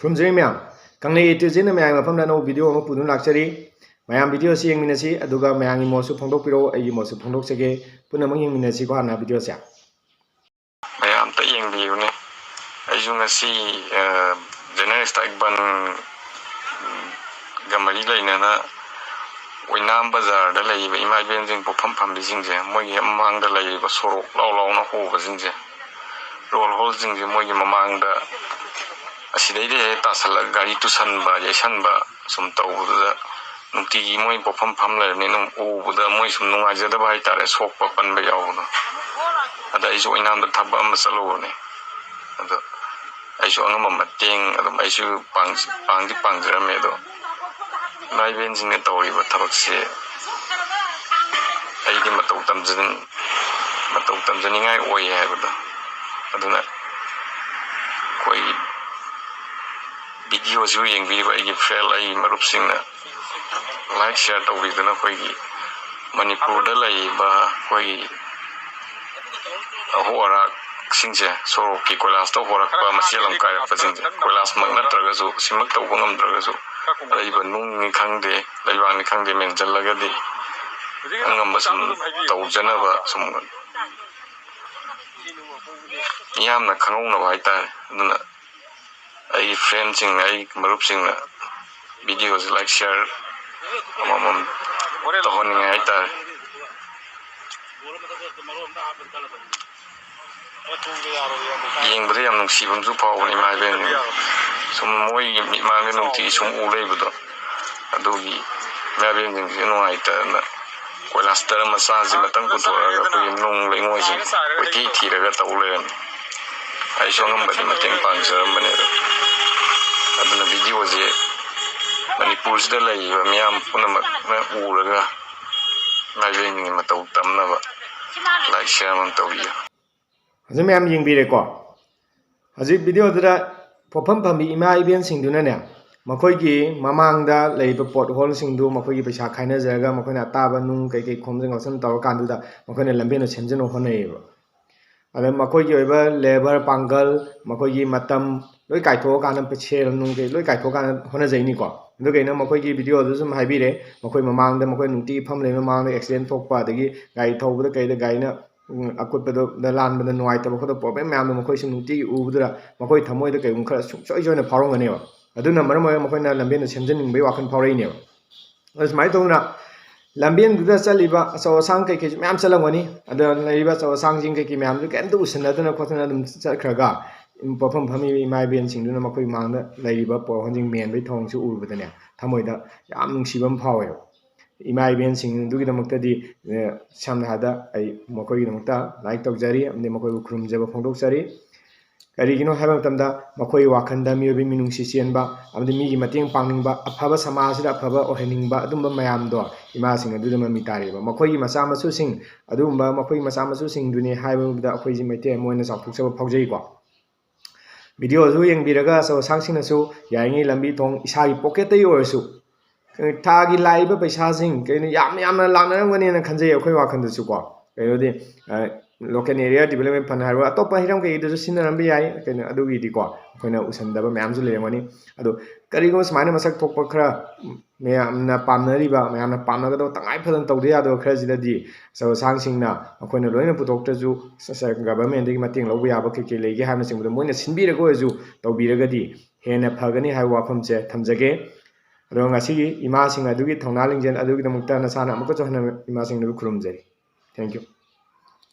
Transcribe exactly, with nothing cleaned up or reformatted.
ꯈꯨꯔꯨꯝꯖꯔꯤ ꯃꯌꯥꯝ꯫ ꯀꯪꯂꯩ ꯏꯇ꯭ꯌꯨꯖꯤꯅ ꯃꯌꯥꯝꯒꯤ ꯃꯐꯝꯗ ꯑꯅꯧꯕ ꯚꯤꯗꯤꯑꯣ ꯑꯃ ꯄꯨꯗꯨꯅ ꯂꯥꯛꯆꯔꯤ꯫ ꯃꯌꯥꯝ ꯚꯤꯗꯤꯑꯣ ꯑꯁꯤ ꯌꯦꯡꯃꯤꯟꯅꯁꯤ, ꯑꯗꯨꯒ ꯃꯌꯥꯝꯒꯤ ꯃꯣꯠꯁꯨ ꯐꯣꯡꯗꯣꯛꯄꯤꯔꯛꯑꯣ, ꯑꯩꯒꯤ ꯃꯣꯠꯁꯨ ꯐꯣꯡꯗꯣꯛꯆꯒꯦ꯫ ꯄꯨꯟꯅꯃꯛ ꯌꯦꯡꯃꯤꯟꯅꯁꯤꯀꯣ ꯍꯥꯟꯅ ꯚꯤꯗꯤꯑꯣꯁꯦ꯫ ꯃꯌꯥꯝ ꯑꯝꯇ ꯌꯦꯡꯕꯤꯌꯨꯅꯦ꯫ ꯑꯩꯁꯨ ꯉꯁꯤ, ꯑ, ꯖꯦꯅꯔꯦꯜ ꯁ꯭ꯇ꯭ꯔꯥꯏꯛ ꯕꯟꯒ ꯃꯔꯤ ꯂꯩꯅꯅ ꯑꯣꯏꯅꯥꯝ ꯕꯖꯥꯔꯗ ꯂꯩꯔꯤꯕ ꯏꯃꯥ ꯏꯕꯦꯟꯁꯤꯡ ꯄꯣꯠꯐꯝ ꯐꯝꯕꯤꯁꯤꯡꯁꯦ, ꯃꯣꯏꯒꯤ ꯍꯦꯛ ꯃꯃꯥꯡꯗ ꯂꯩꯔꯤꯕ ꯁꯣꯔꯣꯛ ꯂꯥꯎ ꯂꯥꯎꯅ ꯍꯣꯕꯁꯤꯡꯁꯦ, ꯔꯣꯜ ꯍꯣꯜꯁꯤꯡꯁꯦ, ꯃꯣꯏꯒꯤ ꯃꯃꯥꯡꯗ ꯑꯁꯤꯗꯩꯗ ꯍꯦꯛ ꯇꯥꯁꯜꯂꯒ ꯒꯥꯔꯤ ꯇꯨꯁꯟꯕ, ꯌꯩꯁꯟꯕ ꯁꯨꯝ ꯇꯧꯕꯗꯨꯗ ꯅꯨꯡꯇꯤꯒꯤ ꯃꯣꯏ ꯄꯣꯠꯐꯝ ꯐꯝ ꯂꯩꯔꯕꯅꯤꯅ ꯑꯗꯨꯝ ꯎꯕꯗ ꯃꯣꯏ ꯁꯨꯝ ꯅꯨꯡꯉꯥꯏꯖꯗꯕ ꯍꯥꯏꯇꯥꯔꯦ, ꯁꯣꯛꯄ ꯄꯟꯕ ꯌꯥꯎꯕꯗꯣ꯫ ꯑꯗ ꯑꯩꯁꯨ ꯑꯣꯏꯅꯥꯝꯗ ꯊꯕꯛ ꯑꯃ ꯆꯠꯂꯨꯕꯅꯦ꯫ ꯑꯗꯣ ꯑꯩꯁꯨ ꯑꯉꯝꯕ ꯃꯇꯦꯡ ꯑꯗꯨꯝ ꯑꯩꯁꯨ ꯄꯥꯡ-, ꯄꯥꯡꯗꯤ ꯄꯥꯡꯖꯔꯝꯃꯦ꯫ ꯑꯗꯣ ꯏꯃꯥ ꯏꯕꯦꯟꯁꯤꯡꯅ ꯇꯧꯔꯤꯕ ꯊꯕꯛꯁꯦ ꯑꯩꯗꯤ ꯃꯇꯧ ꯇꯝꯖꯅꯤꯡ-, ꯃꯇꯧ ꯇꯝꯖꯅꯤꯡꯉꯥꯏ ꯑꯣꯏꯌꯦ ꯍꯥꯏꯕꯗꯣ꯫ ꯑꯗꯨꯅ ꯑꯩꯈꯣꯏꯒꯤ ꯚꯤꯗꯤꯑꯣꯁꯤꯕꯨ ꯌꯦꯡꯕꯤꯔꯤꯕ ꯑꯩꯒꯤ ꯐ꯭ꯔꯦꯟ, ꯑꯩꯒꯤ ꯃꯔꯨꯞꯁꯤꯡꯅ ꯂꯥꯏꯛ, ꯁꯤꯌꯥꯔ ꯇꯧꯕꯤꯗꯨꯅ ꯑꯩꯈꯣꯏꯒꯤ ꯃꯅꯤꯄꯨꯔꯗ ꯂꯩꯔꯤꯕ ꯑꯩꯈꯣꯏꯒꯤ ꯑꯍꯣ ꯑꯔꯥꯛꯁꯤꯡꯁꯦ, ꯁꯣꯔꯣꯛꯀꯤ ꯀꯣꯏꯂꯥꯁꯇ ꯍꯣꯔꯛꯄ, ꯃꯆꯦꯠ ꯑꯃ ꯀꯥꯏꯔꯛꯄꯁꯤꯡꯁꯦ, ꯀꯣꯏꯂꯥꯁꯃꯛ ꯅꯠꯇ꯭ꯔꯒꯁꯨ, ꯁꯤꯃꯛ ꯇꯧꯕ ꯉꯝꯗ꯭ꯔꯒꯁꯨ, ꯑꯔꯩꯕ ꯅꯨꯡꯅꯤ ꯈꯪꯗꯦ, ꯂꯩꯕꯥꯛꯅꯤ ꯈꯪꯗꯦ, ꯃꯦꯟꯁꯤꯜꯂꯒꯗꯤ ꯑꯉꯝꯕ ꯁꯨꯝ ꯇꯧꯖꯅꯕ, ꯁꯨꯝ ꯃꯤꯌꯥꯝꯅ ꯈꯪꯍꯧꯅꯕ ꯍꯥꯏꯇꯥꯔꯦ꯫ ꯑꯗꯨꯅ ꯑꯩꯒꯤ ꯐ꯭ꯔꯦꯟꯁꯤꯡꯅ, ꯑꯩꯒꯤ ꯃꯔꯨꯞꯁꯤꯡꯅ ꯚꯤꯗꯤꯑꯣꯁꯦ ꯂꯥꯏꯛ, ꯁꯤꯌꯥꯔ ꯑꯃꯃꯝ ꯇꯧꯍꯟꯅꯤꯡꯉꯦ ꯍꯥꯏꯇꯥꯔꯦ꯫ ꯌꯦꯡꯕꯗ ꯌꯥꯝ ꯅꯨꯡꯁꯤꯕ ꯑꯃꯁꯨ ꯐꯥꯎꯕꯅꯤ, ꯏꯃꯥ ꯏꯕꯦꯟꯁꯤꯡ꯫ ꯁꯨꯝ ꯃꯣꯏꯒꯤ ꯃꯤꯠꯃꯥꯡꯗ ꯅꯨꯡꯇꯤꯒꯤ ꯁꯨꯝ ꯎ ꯂꯩꯕꯗꯣ, ꯑꯗꯨꯒꯤ ꯏꯃꯥ ꯏꯕꯦꯟꯁꯤꯡꯁꯦ ꯅꯨꯡꯉꯥꯏꯇꯗꯅ ꯀꯣꯏꯂꯥꯁ ꯇꯔ ꯃꯆꯥꯁꯤ ꯃꯇꯪ ꯄꯨꯊꯣꯔꯛꯑꯒ ꯑꯩꯈꯣꯏꯒꯤ ꯅꯨꯡ ꯂꯩꯉꯣꯏꯁꯦ ꯀꯣꯏꯊꯤ ꯊꯤꯔꯒ ꯇꯧ ꯂꯩꯔꯝꯃꯤ꯫ ꯑꯩꯁꯨ ꯑꯉꯝꯕꯗꯤ ꯃꯇꯦꯡ ꯄꯥꯡꯖꯔꯝꯕꯅꯦ꯫ ꯑꯗꯣ ꯑꯗꯨꯅ ꯚꯤꯗꯤꯑꯣꯁꯦ ꯃꯅꯤꯄꯨꯔꯁꯤꯗ ꯂꯩꯔꯤꯕ ꯃꯤꯌꯥꯝ ꯄꯨꯝꯅꯃꯛꯅ ꯎꯔꯒ ꯏꯃꯥ ꯏꯕꯦꯟꯁꯤꯡꯒꯤ ꯃꯇꯧ ꯇꯝꯅꯕ ꯂꯥꯏꯛ, ꯁꯤꯌꯥꯔ ꯑꯃ ꯇꯧꯕꯤꯌꯨ꯫ ꯍꯧꯖꯤꯛ ꯃꯌꯥꯝ ꯌꯦꯡꯕꯤꯔꯦꯀꯣ꯫ ꯍꯧꯖꯤꯛ ꯚꯤꯗꯤꯑꯣꯗꯨꯗ ꯄꯣꯠꯐꯝ ꯐꯝꯕꯤ ꯏꯃꯥ ꯏꯕꯦꯟꯁꯤꯡꯗꯨꯅꯅꯦ, ꯃꯈꯣꯏꯒꯤ ꯃꯃꯥꯡꯗ ꯂꯩꯔꯤꯕ ꯄꯣꯠ ꯍꯣꯜꯁꯤꯡꯗꯨ ꯃꯈꯣꯏꯒꯤ ꯄꯩꯁꯥ ꯈꯥꯏꯅꯖꯔꯒ ꯃꯈꯣꯏꯅ ꯑꯇꯥꯕ ꯅꯨꯡ ꯀꯩꯀꯩ ꯈꯣꯝꯖꯤꯟ ꯈꯣꯠꯆꯤꯟ ꯇꯧꯔꯀꯥꯟꯗꯨꯗ ꯃꯈꯣꯏꯅ ꯂꯝꯕꯦꯟꯗꯣ ꯁꯦꯝꯖꯤꯟꯅꯕ ꯍꯣꯠꯅꯩꯌꯦꯕ꯫ ꯑꯗ ꯃꯈꯣꯏꯒꯤ ꯑꯣꯏꯕ ꯂꯦꯕꯔ ꯄꯥꯡꯒꯜ, ꯃꯈꯣꯏꯒꯤ ꯃꯇꯝ ꯂꯣꯏ ꯀꯥꯏꯊꯣꯛꯑꯀꯥꯟꯗ, ꯁꯦꯜ ꯅꯨꯡ ꯀꯩ ꯂꯣꯏ ꯀꯥꯏꯊꯣꯛꯑꯀꯥꯟꯗ ꯍꯣꯠꯅꯖꯩꯅꯤꯀꯣ꯫ ꯑꯗꯨꯒ ꯑꯩꯅ ꯃꯈꯣꯏꯒꯤ ꯚꯤꯗꯤꯑꯣꯗ ꯁꯨꯝ ꯍꯥꯏꯕꯤꯔꯦ, ꯃꯈꯣꯏ ꯃꯃꯥꯡꯗ, ꯃꯈꯣꯏ ꯅꯨꯡꯇꯤꯒꯤ ꯐꯝ ꯂꯩꯕ ꯃꯃꯥꯡꯗ ꯑꯦꯛꯁꯤꯗꯦꯟ ꯊꯣꯛꯄ, ꯑꯗꯒꯤ ꯒꯥꯔꯤ ꯊꯧꯕꯗ ꯀꯩꯗ ꯒꯥꯔꯤꯅ ꯎꯝ, ꯑꯀꯨꯠꯄꯗ ꯂꯥꯟꯕꯗ ꯅꯨꯡꯉꯥꯏꯇꯕ ꯈꯣꯠꯇꯕ ꯄ꯭ꯔꯣꯕ꯭ꯂꯦꯝ ꯃꯌꯥꯝꯗꯣ ꯃꯈꯣꯏꯁꯨ ꯅꯨꯡꯇꯤꯒꯤ ꯎꯕꯗꯨꯗ ꯃꯈꯣꯏ ꯊꯃꯣꯏꯗ ꯀꯩꯒꯨꯝꯕ ꯈꯔ ꯁꯨꯡꯁꯣꯏ ꯁꯣꯏꯅ ꯐꯥꯎꯔꯝꯒꯅꯦꯕ꯫ ꯑꯗꯨꯅ ꯃꯔꯝ ꯑꯣꯏꯔꯒ ꯃꯈꯣꯏꯅ ꯂꯝꯕꯦꯟꯗ ꯁꯦꯝꯖꯅꯤꯡꯕꯒꯤ ꯋꯥꯈꯜ ꯐꯥꯎꯔꯛꯏꯅꯦꯕ꯫ ꯑꯗꯨ ꯁꯨꯃꯥꯏꯅ ꯇꯧꯗꯅ ꯂꯝꯕꯦꯟꯗꯨꯗ ꯆꯠꯂꯤꯕ ꯑꯆꯧ ꯑꯁꯥꯡ ꯀꯩꯀꯩꯁꯨ ꯃꯌꯥꯝ ꯆꯠꯂꯝꯒꯅꯤ꯫ ꯑꯗ ꯂꯩꯔꯤꯕ ꯑꯆꯧ ꯑꯁꯥꯡꯁꯤꯡ ꯀꯩꯀꯩ ꯃꯌꯥꯝꯗꯨ ꯀꯩꯝꯇ ꯎꯁꯤꯟꯅꯗꯅ ꯈꯣꯠꯇꯅ ꯑꯗꯨꯝ ꯆꯠꯈ꯭ꯔꯒ ꯄꯣꯠꯐꯝ ꯐꯝꯃꯤꯕ ꯏꯃꯥ ꯏꯕꯦꯟꯁꯤꯡꯗꯨꯅ ꯃꯈꯣꯏ ꯃꯥꯡꯗ ꯂꯩꯔꯤꯕ ꯄꯣꯠꯍꯣꯟꯁꯤꯡ ꯃꯦꯟꯕꯒꯤ ꯊꯧꯑꯣꯡꯁꯤ ꯎꯔꯨꯕꯗꯅꯦ, ꯊꯃꯣꯏꯗ ꯌꯥꯝ ꯅꯨꯡꯁꯤꯕ ꯑꯃ ꯐꯥꯎꯋꯦꯕ꯫ ꯏꯃꯥ ꯏꯕꯦꯟꯁꯤꯡ ꯑꯗꯨꯒꯤꯗꯃꯛꯇꯗꯤ, ꯑꯦ, ꯁꯝꯅ ꯍꯥꯏꯔꯕꯗ ꯑꯩ ꯃꯈꯣꯏꯒꯤꯗꯃꯛꯇ ꯂꯥꯏꯛ ꯇꯧꯖꯔꯤ ꯑꯃꯗꯤ ꯃꯈꯣꯏꯕꯨ ꯈꯨꯔꯨꯝꯖꯕ ꯐꯣꯡꯗꯣꯛꯆꯔꯤ꯫ ꯀꯔꯤꯒꯤꯅꯣ ꯍꯥꯏꯕ ꯃꯇꯝꯗ ꯃꯈꯣꯏꯒꯤ ꯋꯥꯈꯜꯗ ꯃꯤꯑꯣꯏꯕꯒꯤ ꯃꯤꯅꯨꯡꯁꯤ ꯆꯦꯟꯕ ꯑꯃꯗꯤ ꯃꯤꯒꯤ ꯃꯇꯦꯡ ꯄꯥꯡꯅꯤꯡꯕ, ꯑꯐꯕ ꯁꯃꯥꯖꯁꯤꯗ ꯑꯐꯕ ꯑꯣꯏꯍꯟꯅꯤꯡꯕ ꯑꯗꯨꯝꯕ ꯃꯌꯥꯝꯗꯣ ꯏꯃꯥꯁꯤꯡ ꯑꯗꯨꯗ ꯃꯃꯤ ꯇꯥꯔꯤꯕ꯫ ꯃꯈꯣꯏꯒꯤ ꯃꯆꯥ ꯃꯁꯨꯁꯤꯡ, ꯑꯗꯨꯒꯨꯝꯕ ꯃꯈꯣꯏꯒꯤ ꯃꯆꯥ ꯃꯁꯨꯁꯤꯡꯗꯨꯅꯤ ꯍꯥꯏꯕꯗ ꯑꯩꯈꯣꯏꯁꯤ ꯃꯩꯇꯩ ꯑꯃ ꯑꯣꯏꯅ ꯆꯥꯎꯊꯣꯛꯆꯕ ꯐꯥꯎꯖꯩꯀꯣ꯫ ꯚꯤꯗꯤꯑꯣꯁꯨ ꯌꯦꯡꯕꯤꯔꯒ ꯑꯆꯧ ꯑꯁꯥꯡꯁꯤꯡꯅꯁꯨ ꯌꯥꯔꯤꯉꯩ ꯂꯝꯕꯤ ꯊꯣꯡ ꯏꯁꯥꯒꯤ ꯄꯣꯀꯦꯠꯇꯒꯤ ꯑꯣꯏꯔꯁꯨ, ꯊꯥꯒꯤ ꯂꯥꯛꯏꯕ ꯄꯩꯁꯥꯁꯤꯡ ꯀꯩꯅꯣ ꯌꯥꯝ ꯌꯥꯝꯅ ꯂꯥꯛꯅꯔꯝꯒꯅꯦꯅ ꯈꯟꯖꯩ ꯑꯩꯈꯣꯏ ꯋꯥꯈꯜꯗꯁꯨꯀꯣ꯫ ꯀꯩꯅꯣꯗꯤ, ꯑ, local area development fund ꯍꯥꯏꯔꯣ, ꯑꯇꯣꯞꯄ ꯍꯤꯔꯝ ꯀꯩꯗꯁꯨ ꯁꯤꯖꯤꯟꯅꯔꯝꯕ ꯌꯥꯏ꯫ ꯀꯩꯅꯣ, ꯑꯗꯨꯒꯤꯗꯤꯀꯣ ꯑꯩꯈꯣꯏꯅ ꯎꯁꯟꯗꯕ ꯃꯌꯥꯝꯁꯨ ꯂꯩꯔꯝꯒꯅꯤ꯫ ꯑꯗꯣ ꯀꯔꯤꯒꯨꯝꯕ ꯁꯨꯃꯥꯏꯅ ꯃꯁꯛ ꯊꯣꯛꯄ ꯈꯔ ꯃꯌꯥꯝꯅ ꯄꯥꯝꯅꯔꯤꯕ, ꯃꯌꯥꯝꯅ ꯄꯥꯝꯅꯒꯗꯕ, ꯇꯉꯥꯏ ꯐꯗꯅ ꯇꯧꯗ ꯌꯥꯗꯕ ꯈꯔꯁꯤꯗꯗꯤ ꯑꯆꯧ ꯑꯁꯥꯡꯁꯤꯡꯅ ꯑꯩꯈꯣꯏꯅ ꯂꯣꯏꯅ ꯄꯨꯊꯣꯛꯇ꯭ꯔꯁꯨ, ꯁ-, ꯁ-, government ꯇꯒꯤ ꯃꯇꯦꯡ ꯂꯧꯕ ꯌꯥꯕ ꯀꯩ ꯀꯩ ꯂꯩꯒꯦ ꯍꯥꯏꯕꯅꯆꯤꯡꯕꯗꯣ ꯃꯣꯏꯅ ꯁꯤꯟꯕꯤꯔꯒ ꯑꯣꯏꯔꯁꯨ ꯇꯧꯕꯤꯔꯒꯗꯤ ꯍꯦꯟꯅ ꯐꯒꯅꯤ ꯍꯥꯏꯕ ꯋꯥꯐꯝꯁꯦ ꯊꯝꯖꯒꯦ꯫ ꯑꯗꯣ ꯉꯁꯤꯒꯤ ꯏꯃꯥꯁꯤꯡ ꯑꯗꯨꯒꯤ ꯊꯧꯅꯥ ꯂꯤꯡꯖꯦꯜ ꯑꯗꯨꯒꯤꯗꯃꯛꯇ ꯅꯁꯥꯅ ꯑꯃꯨꯛꯀꯁꯨ ꯍꯟꯅ ꯏꯃꯥꯁꯤꯡꯗꯨ ꯈꯨꯔꯨꯝꯖꯔꯤ꯫ Thank you꯫